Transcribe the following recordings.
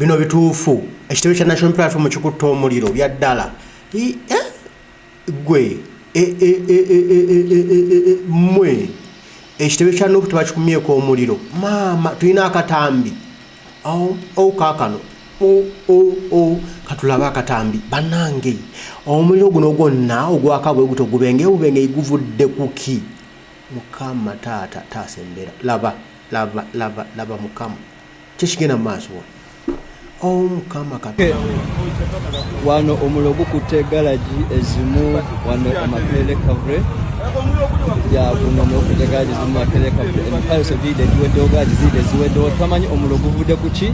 Bino bituufu, ekitebe kya National Platform kikutte omuliro bya ddala. Gwe mmwe ekitebe kya Nup tebakikumyeko omuliro. Maama tulina akatambi. Oh, kaakano. Oh, oh, oh. Katulabe akatambi. Bannange, omuliro guno gwonna ogwaka bwe gutyo gubenge bubenge guvudde ku ki? Mukama taata taasa embeera. Laba, laba, laba, laba Mukama. Kyekigenda mu maaso wano. Oh, Mukama Katonda. Wano omuliro gukutte galagi ezimu wano e Makerere Kavule ya guno omuliro gukutte galagi ezimu Makerere Kavule, emifaliso giridde giweddewo, galagi ziridde ziweddewo, twamanyi omuliro guvudde ku ki,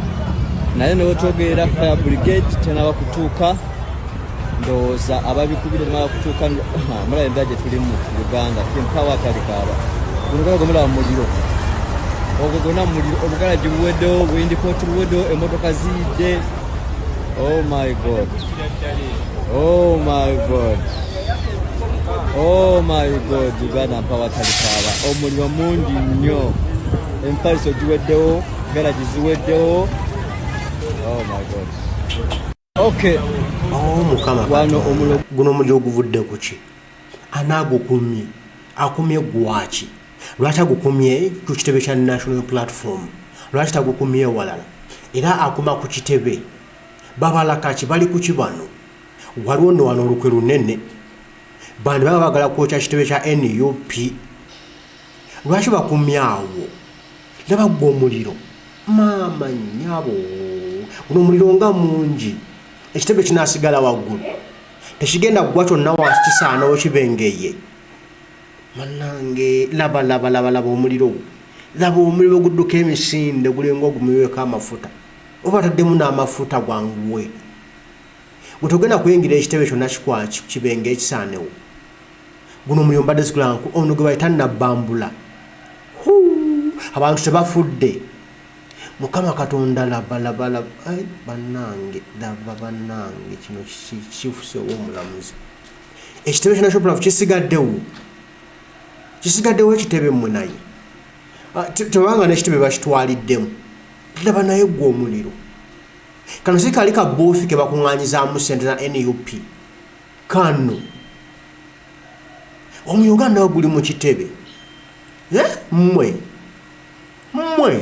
naye newetwogerera fire brigade tenaba kutuuka. Ndowooza ababikubira temala kutuuka. Mulaba embeera gye tulimu Uganda, tempawo atalikaaba. Guno gona gwemulaba muliro, ogwo gwonna muliro, obugalagi buweddewo, buyindikooti buweddewo, emmotoka ziyidde. Oh my God, oh my God, oh my God. Uganda mpawo atalikaaba, omuliro mungi nnyo, emifaliso giweddewo, galagi ziweddewo. Oh my God. Okay. Oh, Mukama. Wano omuliro guno, omuliro guvudde ku ki? Anaagukumye akumye gwaki? Lwaki agukumye ku kitebe kya National Platform? Lwaki tagukumye ewalala? Era akuma ku kitebe babala kaki? Bali ku kibano. Waliwo nno wano olukwe lunene, bandi baba bagala kwokya kitebe kya NUP. Lwaki bakumye awo? Laba gwe omuliro, maama nnyabo, guno omuliro nga mungi. Ekitebe kinasigala waggulu, tekigenda kugwa kyonna wansi, kisaanawo kibengeye. Manange, laba, laba, laba, laba omuliro, laba omuliro gudduka emisinde, gulinga ogumiweko amafuta, oba ataddemu n'amafuta gwanguwe. Gwe togenda kuyingira ekitebe kyonna kikwa kibenge ekisaanewo. Guno omuliro mbadde zikulanku ono gwe bayita nabbambula. Abantu tebafudde. Mukama Katonda, laba, laba, laba. Bannange, laba, bannange, kino kifusewo omulamuzi. Ekitebe kya National Platform kisigaddewo, kisigaddewo ekitebe mmwe, naye tebanga n'ekitebe bakitwaliddemu. Laba naye gwe omuliro. Kano si kali ka booth ke bakuŋŋaanyizaamu ssente za NUP? Kano omuliro nga nawe guli mu kitebe. Mmwe, mmwe,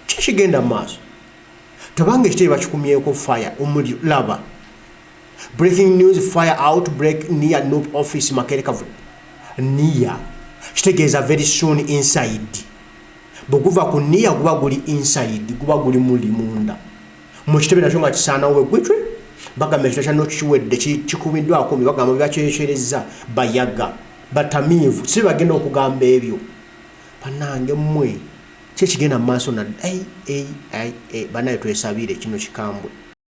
kikigenda mu maaso tebanga ekitebe bakikumyeko fire, omuliro. Laba, breaking news, fire outbreak near NUP office, Makerere Kavule. Near kitegeeza very soon inside. Bwe guva ku near guba guli inside, guba guli muli munda mu kitebe, nakyo nga kisaanawo bwe gwitwe. Bagamba ekitebe kya NUP kiwedde, kikumiddwako. Bagamba bibakyekyereza bayaga batamiivu, si bagenda okugamba ebyo. Bannange mmwe, kyekigenda mu maaso na banaye, twesabire kino kikambwe.